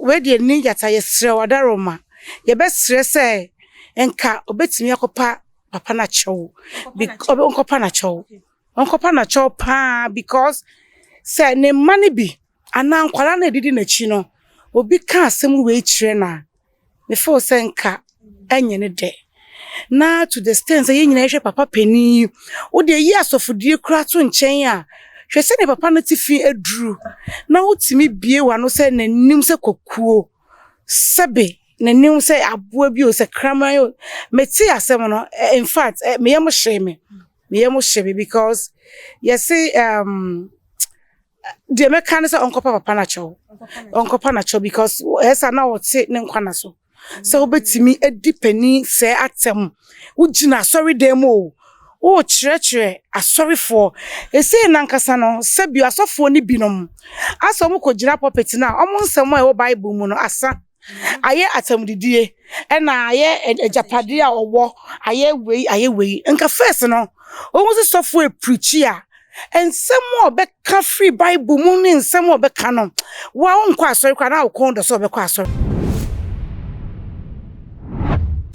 wei deɛ ni gyata, yɛsrɛ wadaroma, yɛbɛsrɛ sɛ nka obɛtumi akɔpa papa no akyɛw, ɔnkɔpa n'akyɛw, ɔnkɔpa n'akyɛw paa, because sɛ ne mma no bi anaa nkwadaa no a ɛdidi n'akyi no, obi ka asɛm wei kyerɛ no a, mefeel sɛ nka ɛnyɛ ne dɛ. Na to the extent sɛ yɛn nyinaa yɛhwɛ papa panin yi, wode yi asɔfodie koraa to nkyɛn a, hwɛ sɛdeɛ papa no te fi aduru na wotumi bie w'ano sɛ n'anim sɛ kwakuo, sɛbe n'anim sɛ aboa bi o, sɛ kraman o. Mete asɛm no, in fact, meyɛ mo hyee me, meyɛ mo hyee me, because yɛse deɛ mɛka ne sɛ ɔnkɔpa papa no akyɛw, ɔnkɔpa n'akyɛw, because ɛsɛ na ɔte ne nkwa na so sɛ wobɛtumi adi panin sɛ atɛm. Wogyina asɔredan mu o, worekyerɛkyerɛ asɔrefoɔ ɛsei nankasa no, sɛbi asɔfoɔ no binom asɛ ɔmo kɔgyina pulpit no a, ɔmo nsɛm a ɛwɔ Bible mu no asa ayɛ atɛmdidie, ɛna ayɛ agyapadeɛ a ɔwɔ, ayɛ wei, ayɛ wei. Nka first no, wɔn sɛ sɔfoɔ epreach a, nsɛm a ɔbɛka firi Bible mu ne nsɛm a ɔbɛka no, wa wonkɔ asɔre koraa na wokɔn dɔ sɛ ɔbɛkɔ asɔre.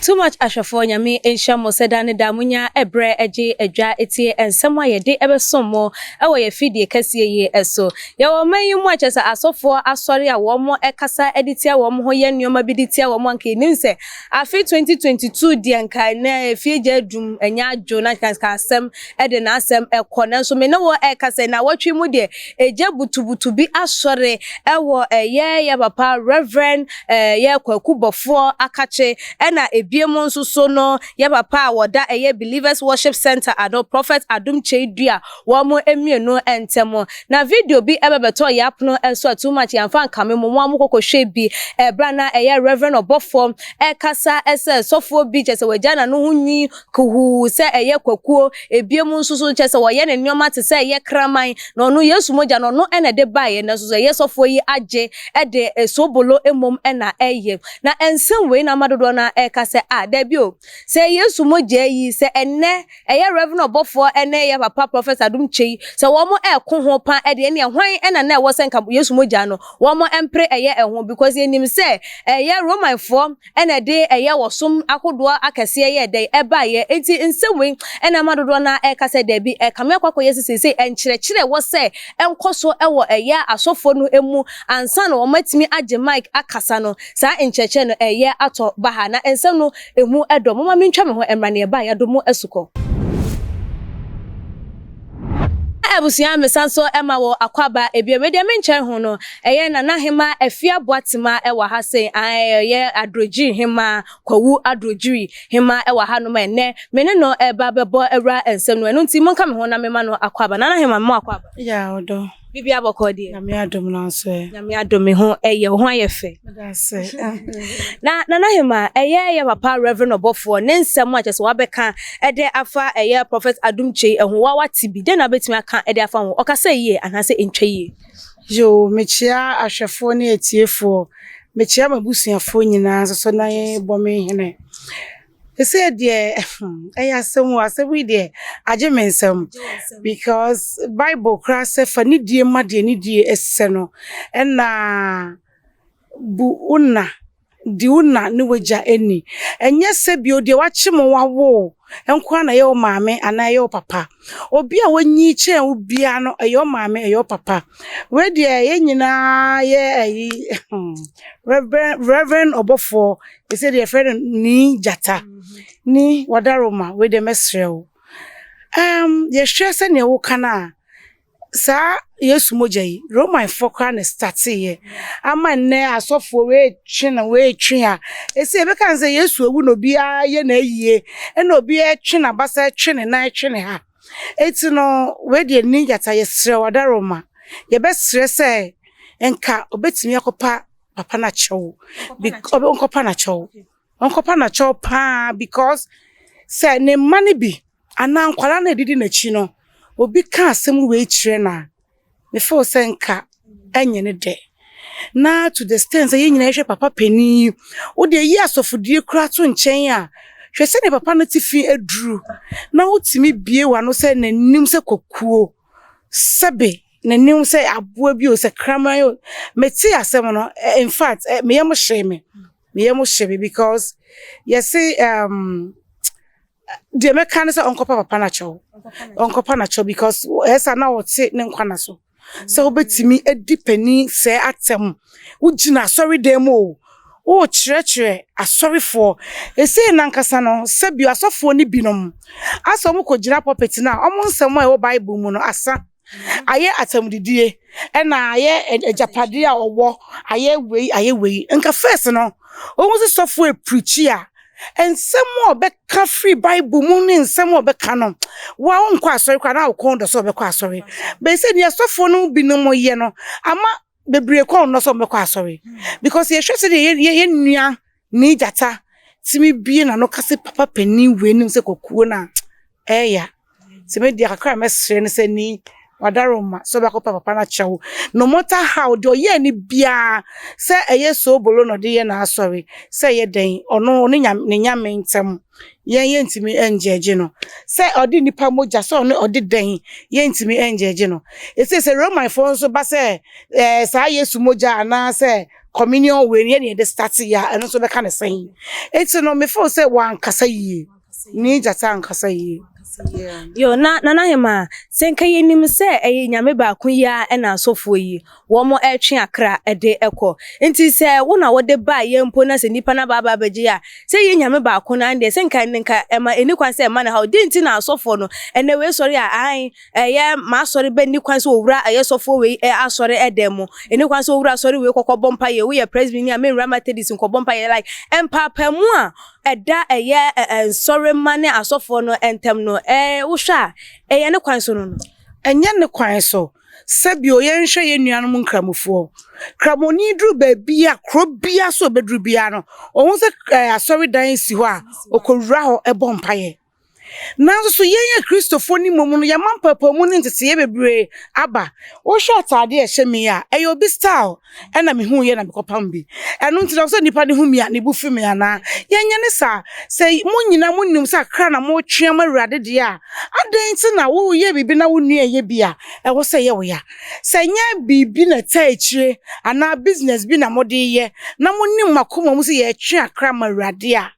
Too Much ahwɛfoɔ, Nyame nhyɛ mo sɛ da ne da munya ɛberɛ agye adwa etie nsɛm a yɛde ɛbɛsom mo ɛwɔ yɛ fidie kɛseɛ yi ɛso. Yɛwɔ ɔman yi mu a, kyerɛ sɛ asɔfoɔ asɔre a wɔn ɛkasa de tia wɔn ho, yɛ nneɛma bi de tia wɔn. Anka yɛnim sɛ afe 2022 deɛ, nka na efie gya adum, ɛnyɛ adwo na nka asɛm ɛde n'asɛm ɛkɔ. Nanso me ne wɔ ɛkasa na wɔtwe mu deɛ, egya butubutu bi asɔre ɛwɔ ɛyɛ yɛ papa Reverend ɛyɛ Kwaku Bɔfoɔ Akakye, ɛna ebiem nso so no, yɛ papa a wɔda ɛyɛ Believers Worship Center ano, Prophet Adom Kyei Dua, wɔn mmienu ntɛm. Na video bi ɛbɛbɛtɔ yɛ apono ɛso a, Too Much yɛnfa nkame mu, mo a mo kɔkɔ hwɛ bi ɛbra na ɛyɛ Reverend Ɔbɔfoɔ ɛkasa ɛsɛ sɔfoɔ bi, kyɛ sɛ wɔagya n'ano ho nwi kuhuu sɛ ɛyɛ kwakuo. Ebiem nso so, kyɛ sɛ wɔyɛ ne nneɛma te sɛ ɛyɛ kraman, na ɔno Yesu mogya no, ɔno ɛna ɛde baeɛ, na nso so ɛyɛ sɔfoɔ yi agye ɛde esobolo emom ɛna ɛyɛ. Na nsɛm wei na ama dodoɔ no ɛka sɛ a dabi o, sɛ Yesu mogya yi, sɛ ɛnɛ ɛyɛ Reverend Ɔbɔfoɔ ɛne ɛyɛ papa Prophet Adom Kyei sɛ wɔn ɛko ho pa ɛde, ɛne hwan ɛna na ɛwɔ sɛ nka Yesu mogya no wɔn mpere ɛyɛ ɛho? Because yɛnim sɛ ɛyɛ Romanfoɔ ɛna ɛde ɛyɛ wɔsom ahodoɔ akɛseɛ yɛ dɛn ɛbaeɛ. Enti nsɛm wei ɛna ama dodoɔ no ɛka sɛ daabi, ɛkame akɔ akɔyɛ sesei nkyerɛkyerɛ wɔ sɛ ɛnkɔ so ɛwɔ ɛyɛ asɔfoɔ no mu ansa na wɔn atumi agye mic akasa no. Saa nkyerɛkyerɛ no ɛyɛ atɔ baha na nsɛm no emu ɛdɔ. Moma mentwa me ho mmra ne ɛba yɛado mu asukɔ. Abusua, mesan so ɛma wɔ akwaba ebien. Wei deɛ, menkyɛn ho no, ɛyɛ Nana Hema Afia Boatema ɛwɔ ha sɛ ɛyɛ Adrogyiri Hema, Kwawu Adrogyiri Hema ɛwɔ ha nom. Ɛnɛ me ne no ɛba bɛbɔ awura nsɛm no. Ɛno nti monka me ho na mema no akwaba. Nana Hema, mo akwaba. Ya ɔdɔ. Biribi abɔkɔ deɛ? Nyame adom no nso ɛ? Nyame adom, me ho ɛyɛ, wo ho ayɛ fɛ. Meda ase. Na Nana Hema, ɛyɛ yɛ papa Reverend Ɔbɔfoɔ ne nsɛm a kyerɛ sɛ wabɛka ɛde afa ɛyɛ Prophet Adom Kyei ɛho, wa wate bi dɛn na wobɛtumi aka ɛde afa ho? Ɔkasa yie anaasɛ ɛntwa yie? Yo, mekyia ahwɛfoɔ ne atiefoɔ. Mekyia m'abusuafoɔ nyinaa nso so na yɛbɔ me hene. Ɛsɛ deɛ ɛyɛ asɛm o, asɛm yi deɛ agye me nsɛm, because Bible koraa sɛ fa ne die ma deɛ ne die ɛsɛ no, ɛna bu wo na di wo na ne wagya ani. Ɛnyɛ sɛ bio deɛ wakye mo wawo nko ara na ɛyɛ wo maame anaa ɛyɛ wo papa. Obi a wanyi kyɛn wo biara no, ɛyɛ wo maame, ɛyɛ wo papa. Wei deɛ, yɛn nyinaa yɛ ɛyi Reverend Ɔbɔfoɔ, ɛsɛ deɛ yɛfrɛ no ni gyata ni wadaroma. Wei deɛ, mɛsrɛ wo, yɛhwɛ sɛnea woka no a, saa Yesu mogya yi, Romanfoɔ koraa na starteeɛ ama nnɛ asɔfoɔ weetwe na weetwe a ɛsɛ yɛbɛka no sɛ Yesu awu na obiara yɛ n'ayie, ɛna obiara twe n'abasa, twe ne nan, twe ne ha. Eti no, wei deɛ ni gyata, yɛsrɛ wadaroma, yɛbɛsrɛ sɛ nka obɛtumi akɔpa papa no akyɛw, ɔnkɔpa n'akyɛw, ɔnkɔpa n'akyɛw paa, because sɛ ne mma no bi anaa nkwadaa no a ɛdidi n'akyi no, obi ka asɛm wei kyerɛ no a, mefeel sɛ nka ɛnyɛ ne dɛ. Na to the extent sɛ yɛn nyinaa yɛhwɛ papa panin yi, wode yi asɔfodie koraa to nkyɛn a, hwɛ sɛdeɛ papa no te fi aduru na wotumi bie w'ano sɛ n'anim sɛ kwakuo, sɛbe. n'anim sɛ aboa bi o, sɛ kraman o. Metee asɛm no, in fact, me yam hyee me. Me yam hyee me because yɛse um, deɛ mɛka ne sɛ ɔnkɔpa papa no akyɛw. Ɔnkɔpa no akyɛw because ɛsɛ na ɔte ne nkwa na so. Sɛ wobɛtumi adi panin sɛɛ atɛm. Wogyina asɔredan mu o, worekyerɛkyerɛ asɔrefoɔ. Ɛsei no ankasa no, sɛbio asɔfoɔ no binom, asɛ wɔkɔgyina pulpit no a, wɔn nsɛm a ɛwɔ Bible mu no asa. Ayɛ atɛmdidie, ɛna ayɛ agyapadeɛ a ɔwɔ, ayɛ wei, ayɛ wei. Nka first no, wohu sɛ sɔfoɔ repreachi a, nsɛm a ɔbɛka firi Bible mu ne nsɛm a ɔbɛka no, wo a wonkɔ asɔre koraa na wo kɔn dɔ sɛ wobɛkɔ asɔre. But sɛ nea asɔfoɔ no binom yɛ no, ama bebree kɔn nnɔ sɛ wɔbɛkɔ asɔre. Because yɛhwɛ sɛdeɛ yɛn nua ne gyata tumi bue n'ano ka sɛ papa panin wei nim sɛ kwakuo no a, ɛyɛ ya. Nti me deɛ kakra a mɛsrɛ ne sɛ ni wadaroma sɛ ɔbɛkɔpɛ papa no akyɛ wo. No matter how, deɛ ɔyɛɛ no biara, sɛ ɛyɛ soobolo na ɔde yɛ n'asɔre, sɛ ɛyɛ dɛn, ɔno ɔne nyame, ne nyame ntam, yɛn yɛntumi ngyɛgye no. Sɛ ɔde nnipa mogya, sɛ ɔne ɔde dɛn, yɛntumi ngyɛgye no. Ɛsei sɛ Romanfoɔ nso ba sɛ ɛɛ saa Yesu mogya anaasɛ communion wei no yɛne yɛde start yɛ a, ɛno nso bɛka ne sɛn? Nti no me feel sɛ wankasa yie. Ne gyata ankasa yie. Yo, na Nana Hemaa, sɛ nka yɛnim sɛ ɛyɛ Nyame baako yi ara na asɔfoɔ yi, wɔn retwe akra de kɔ. Nti sɛ wo na wode baeɛ mpo na sɛ nnipa no aba aba abɛgye a, sɛ ɛyɛ Nyame baako no ara deɛ, sɛ nka ɛnde nka ɛma ɛnni kwan sɛ ɛma no haw. Deɛn nti na asɔfoɔ no, ɛnnɛ wei sɔre a, aane, ɛyɛ m'asɔre bɛ nni kwan sɛ ɔwura ɛyɛ sɔfoɔ wei asɔre dan mu, ɛnni kwan sɛ ɔwura asɔre wei kɔkɔbɔ mpaeɛ, woyɛ Presbyni a menwura Methodist nkɔbɔ mpaeɛ, like mpaapaamu a ɛda ɛyɛ nsɔremma ne asɔfoɔ no ntam no, wohwɛ a, ɛyɛ ne kwan so no no? Ɛnyɛ ne kwan so. Sɛbio yɛnhwɛ yɛn nuanom Nkramofoɔ. Kramoni duru baabi a, kuro biara so a ɔbɛduru biara no, ɔhu sɛ asɔredan si hɔ a, ɔkɔwura hɔ bɔ mpaeɛ. Nanso so yɛn Kristofo no mmom no, yɛma mpaapaemu ne nteteeɛ bebree aba? Wohwɛ ataadeɛ a ɛhyɛ me yi a, ɛyɛ obi style na mehuiɛ na mekɔpam bi. Ɛno nti na sɛ nipa no hu me a, ne bo fu me anaa? Yɛnyɛ ne saa. Sɛ mo nyinaa monim sɛ akra na moretwe ama Awurade deɛ a, adɛn nti na woreyɛ biribi na wo nua reyɛ bi a, ɛwɔ sɛ ɛyɛ wo ya? Sɛ ɛnyɛ biribi na ɛtaa akyire anaa business bi na mode reyɛ na monim mo akoma mu sɛ yɛretwe akra ama Awurade a,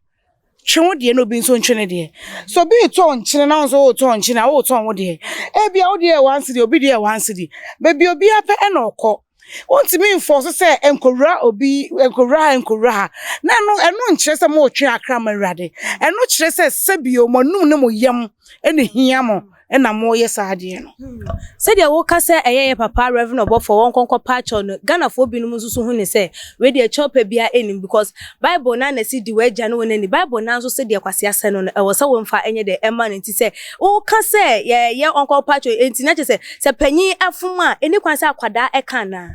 Twe wo deɛ na obi nso ntwe ne deɛ. Sɛ obi retɔn nkyene na wo nso woretɔn nkyene a, woretɔn wo deɛ. Ebia wo deɛ yɛ one cedi, obi deɛ yɛ one cedi. Baabi a obiara pɛ na ɔkɔ. Wontumi mfɔɔso sɛ nkɔwura obi, nkɔwura ha, nkɔwura ha. Na ɛno, ɛno nkyerɛ sɛ moretwe akra ma Awurade. Ɛno kyerɛ sɛ sɛbio mo anum ne mo yam na ehia mo. na moreyɛ saa adeɛ no. Sɛdeɛ woka sɛ ɛyɛ yɛ papa Rev ɔbɔfoɔ wɔnkɔ nkɔ pa kyɛw no Ghanafoɔ binom nso so hu no sɛ wei deɛ kyɛw pa biara nnim because bible no ara na ɛse di w'agya ne wo na ni bible no ara nso se deɛ kwasea sɛ no no ɛwɔ sɛ womfa nyɛ dɛ ɛma no nti sɛ woka sɛ yɛ ɔnkɔ pa kyɛw nti na kyerɛ sɛ sɛ panyin fom a ɛni kwan sɛ akwadaa ɛka anaa?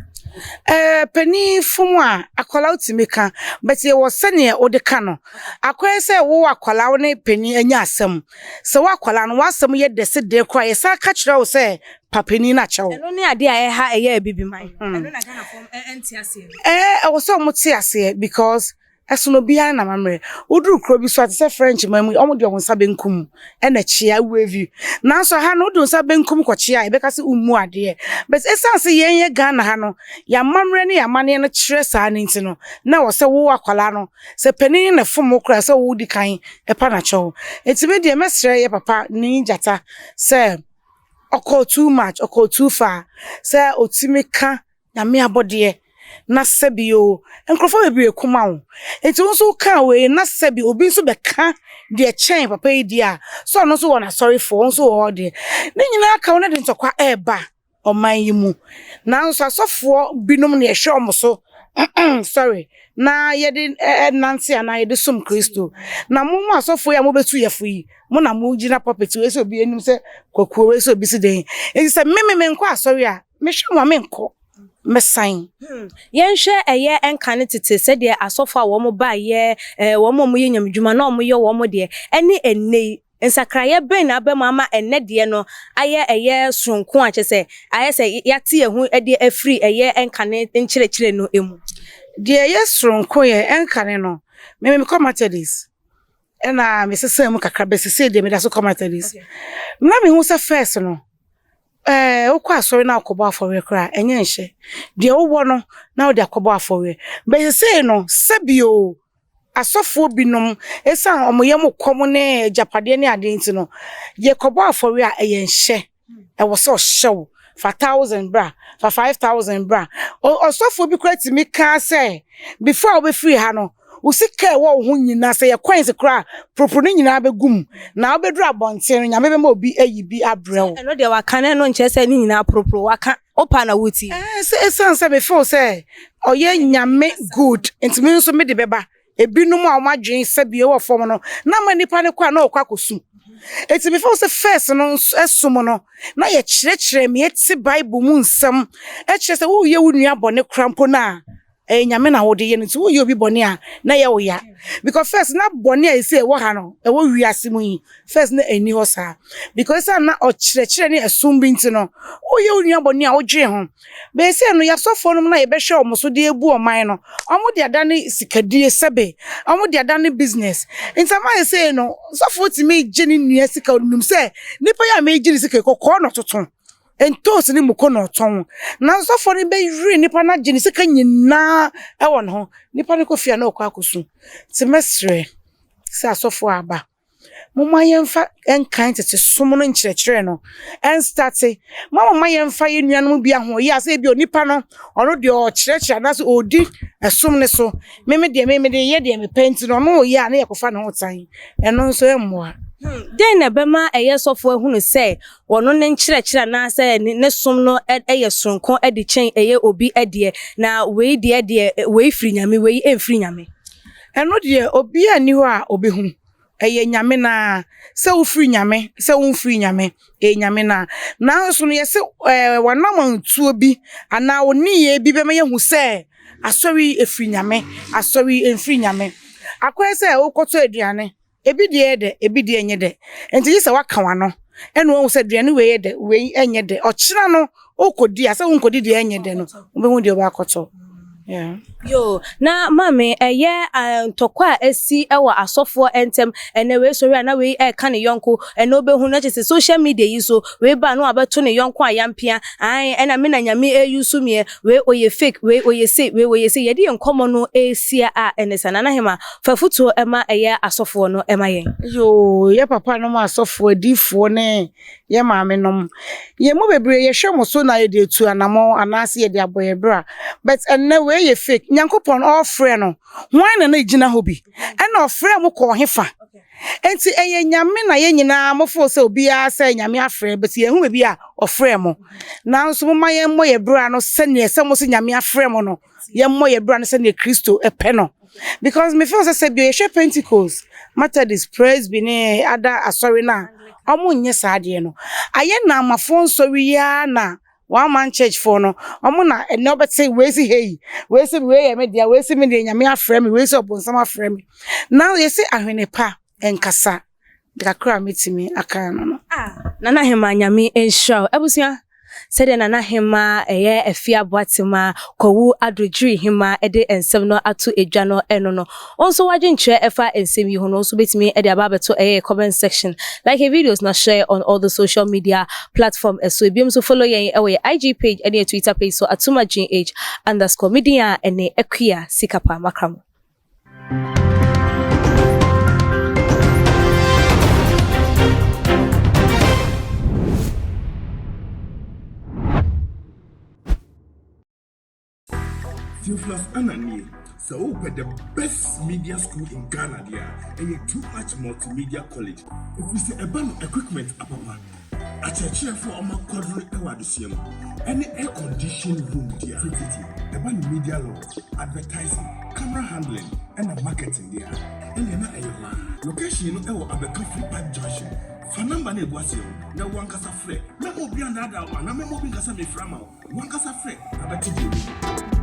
Ɛɛ panin fom a akwadaa wotumi ka but yɛwɔ sɛdeɛ wode ka no akɔyɛ sɛ wo akwadaa wo ne panin anya asɛm Sɛ wo akwadaa no, w'asɛm yɛ dɛ se dɛn koraa a, yɛsan ka kyerɛ wo sɛ pa panin no akyɛ wo. Ɛno ne adeɛ a ɛha ɛyɛ Abibiman. Ɛno na Ghanafoɔ nte aseɛ no. Ɛɛ, ɛwɔ sɛ wɔn te aseɛ because ɛsono obiara n'amammerɛ. Woduru kuro bi so a, te sɛ French man mu yi, wɔn de wɔn nsa benkum na ɛkyea, wave. Nanso ha no, wode wo nsa benkum kɔkyea a, yɛbɛka sɛ wommu adeɛ. But ɛsiane sɛ yɛn yɛ Ghana ha no, yɛn amammerɛ ne yɛn amanneɛ no kyerɛ saa no nti no, na ɛwɔ sɛ wo akwadaa no, Sɛ panin na ɛfom wo koraa sɛ wodi kan pa no akyɛw. Nti me deɛ mɛsrɛ yɛ papa ne gyata sɛ ɔkɔɔ too much, ɔkɔɔ too far sɛ ɔtumi ka Nyame abɔdeɛ na sɛbi o nkurɔfoɔ bebree ko ma wo. Nti wo nso wokaa wei na sɛbi obi nso bɛka deɛ ɛkyɛn papa yi deɛ a, sɛ ɔno nso wɔ n'asɔrefoɔ, wo nso wɔ hɔ deɛ. Ne nyinaa ka wo na de ntɔkwa ɛreba. ɔman yi mu. Nanso asɔfoɔ binom na yɛhwɛ wɔn so sorry na yɛde nante anaa yɛde som Kristo. Na mo mo asɔfoɔ yi a mobɛtu yɛfo yi, mo na mogyina pulpit wei sɛ obi anim sɛ kwakuo wei sɛ obi si den. Nti sɛ me me menkɔ asɔre a, mehwɛ mo a menkɔ. Mɛsan. Hmm. Yɛnhwɛ ɛyɛ nkane tete sɛdeɛ asɔfoɔ a wɔn baeɛ, wɔn a wɔyɛ nyamedwuma na wɔyɛ wɔn deɛ, ɛne ɛnnɛ yi. Nsakraeɛ bɛn na aba mu ama ɛnnɛ deɛ no ayɛ ɛyɛ soronko a kyerɛ sɛ ayɛ sɛ yɛate yɛn ho de afiri ɛyɛ nkane nkyerɛkyerɛ no mu? Deɛ ɛyɛ soronko yɛ ɛnkane no, me mekɔ Methodist ɛna mesesaa mu kakra but sesei deɛ meda so kɔ Methodist. Na mehu sɛ first no, Ɛɛ, wokɔ asɔre na wokɔbɔ afɔreɛ koraa a, ɛnyɛ nhyɛ. Deɛ wowɔ no na wode akɔbɔ afɔreɛ. But seesei no, sɛbi o, asɔfoɔ binom, ɛsiane wɔn yam kɔm ne agyapadeɛ ne adeɛ nti no, yɛkɔbɔ afɔreɛ a, ɛyɛ nhyɛ. Ɛwɔ sɛ ɔhyɛ wo. Fa thousand bra, fa 5,000 bra. Ɔsɔfoɔ bi koraa tumi kaa sɛ, before a wobɛfiri ha no, wo sika a ɛwɔ wo ho nyinaa, sɛ ɛyɛ coins koraa a, poroporo ne nyinaa bɛgu mu. Na wobɛduru abɔnten no, Nyame bɛma obi ayi bi abrɛ wo. Ɛno deɛ waka no, ɛno nkyerɛ sɛ ne nyinaa poroporo. Waka, wopɛ a na wotie. Ɛɛ, sɛ ɛsiane sɛ me feel sɛ ɔyɛ Nyame good nti me nso mede bɛba. Ebinom a wɔn adwene sɛbi wɔ fam no, na ama nipa no kɔ a na ɔkɔ akɔsu. Enti me feel sɛ first no som no, na yɛkyerɛkyerɛ ma yɛte Bible mu nsɛm kyerɛ sɛ woreyɛ wo nua bɔne koraa mpo no a, ɛyɛ Nyame na wode yɛ no. Nti woyɛ obi bɔne a, na ɛyɛ wo ya. Because first na bɔne a ɛsɛ ɛwɔ ha no, ɛwɔ wiase mu yi, first na ɛnni hɔ saa. Because ɛsiane na ɔkyerɛkyerɛ ne ɛsom bi nti no, woyɛ wo nua bɔne a wodwen ho. Bɛsɛ no, yɛasɔfoɔ nom no a yɛbɛhwɛ wɔn so de abu ɔman no, wɔn de adane sikadie, sɛbe, wɔn de adane business. Nti ama sesei no, sɔfoɔ tumi gye ne nua sika, ɔnim sɛ nipa yi a meregye ne sika yi, kɔkɔɔ na ɔtoto, ntoosi ne muko na ɔtɔn. Nanso sɔfoɔ no bɛwere nipa no agye ne sika nyinaa wɔ ne ho. Nipa no kɔ fie a na ɔkɔ akɔsu. Nti mɛsrɛ sɛ asɔfoɔ aba, Momma yɛmfa nkan tete som no nkyerɛkyerɛ no nstate. Momma yɛmfa yɛn nuanom bi ahoɔyɛ a sɛ ebi onipa no ɔno deɛ ɔkyerɛkyerɛ anaasɛ ɔredi ɛsom no so. Me me deɛ me mede yɛ deɛ mepɛ nti no ɔno ɔyɛ a na yɛkɔfa ne ho tan. Ɛno nso ɛmmoa. Dɛn na ɛbɛma ɛyɛ sɔfo ahunu sɛ ɔno ne nkyerɛkyerɛ anaasɛ ne som no yɛ soronko de kyɛn ɛyɛ obi deɛ, na wei deɛ deɛ wei firi Nyame, wei ɛmfiri Nyame? Ɛno deɛ obiara nni hɔ a ɔbɛhu. Ɛyɛ Nyame no ara. Sɛ wofiri Nyame, sɛ womfiri Nyame, ɛyɛ Nyame no ara. Nanso no yɛse ɛɛ w'anamantuo bi anaa wo nneyɛɛ bi bɛma yɛahu sɛ asɔre yi ɛfiri Nyame, asɔre yi ɛmfiri Nyame. Akɔyɛ sɛ wokɔtɔ aduane, ebi deɛ yɛ dɛ, ebi deɛ nyɛ dɛ. Nti gye sɛ woaka w'ano ɛna woahu sɛ aduane wei yɛ dɛ, wei ɛnyɛ dɛ. Ɔkyena no Wokɔdi a, sɛ wonkɔdi deɛ ɛnyɛ dɛ no, wobɛhu deɛ wobɛakɔtɔ. Yeah. Yoo, na maame, ɛyɛ ntɔkwa a asi wɔ asɔfoɔ ntɛm, ɛnɛ wei sɔre a na wei ɛreka ne yɔnko, ɛnɛ wobɛhu na kyerɛ sɛ social media yi so, wei ba a na wabɛto ne yɔnko ayampea, ae, ɛna me na Nyame ɛreusu meɛ, wei ɔyɛ fake, wei ɔyɛ sei, wei ɔyɛ sei, yɛde yɛn nkɔmmɔ no ɛresia a, ɛne saa. Nana Hema, fa afutuo ma ɛyɛ asɔfoɔ no ma yɛn. Yoo, yɛ papa nom asɔfoɔ, adiyifoɔ ne Yɛn maamenom, yɛn mu bebree yɛhwɛ mo so na yɛde atu anamɔn anaase yɛde abɔ yɛn bra. But ɛnnɛ wei yɛ fake. Nyankopɔn ɔɔfrɛ no, hwan na na egyina hɔ bi? Ɛna ɔfrɛɛ mo kɔɔ hefa? Enti ɛyɛ Nyame na yɛn nyinaa mo feel sɛ obiara sɛ Nyame afrɛ but yɛnhu baabi a ɔfrɛɛ mo. Nanso momma yɛmmɔ yɛn bra no sɛdeɛ sɛ mo se Nyame afrɛ mo no, yɛmmɔ yɛn bra no sɛdeɛ Kristo pɛ no. Because me feel sɛ sɛ bio yɛhwɛ Pentecost, Methodist, Presby ne ada asɔre no a, ɔmo nyɛ saa adeɛ no. Ayɛ Naamafoɔ nsɔre yi ara na one man church foɔ no, ɔmo na ɛnɛ wobɛte wei se hei, wei se wei yɛ me dea, wei se me deɛ Nyame afrɛ me, wei se ɔbonsam afrɛ me. Na yɛse ahwene pa nkasa. Kakra a mɛtumi aka ano no. Ah Nana Hemaa Nyame nhyira wo. Abusua, sɛdeɛ Nana Hemaa ɛyɛ Afia Boatema, Kwawu Adodwiri Hemaa de nsɛm no ato dwa no ɛno no, wo nso w'adwenkyerɛ ɛfa nsɛm yi ho no, wo nso wobɛtumi de aba abɛto ɛyɛ yɛ comment section. Like yɛ videos na share on all the social media platform ɛso. Ebiom nso follow yɛn ɛwɔ yɛ IG page ɛne yɛ Twitter page so atumagh underscore. Me din a ɛne Akua Sikapa Makramo. Theophilus Anna nie, sɛ wopɛ the best media school in Ghana deɛ a, ɛyɛ Too Much Multimedia College. Ɛfiri sɛ ɛba no equipment apapa, Akyerɛkyerɛfo a wɔakwadare wɔ adesua mu ne air conditioned room deɛ a, tititi ɛba no media law, advertising, camera handling ɛna marketing deɛ a, ɛnneɛ na ɛyɛ hɔ ara. Location no wɔ Abɛka Free Pipe Junction. Fa number no a ɛgu aseɛ no na wo ankasa frɛ. Mɛmma obi annaadaa wo anaa mɛmma obi nka sɛ mefrɛ ama wo. Wo ankasa frɛ na bɛte deɛ ɛwɔ mu.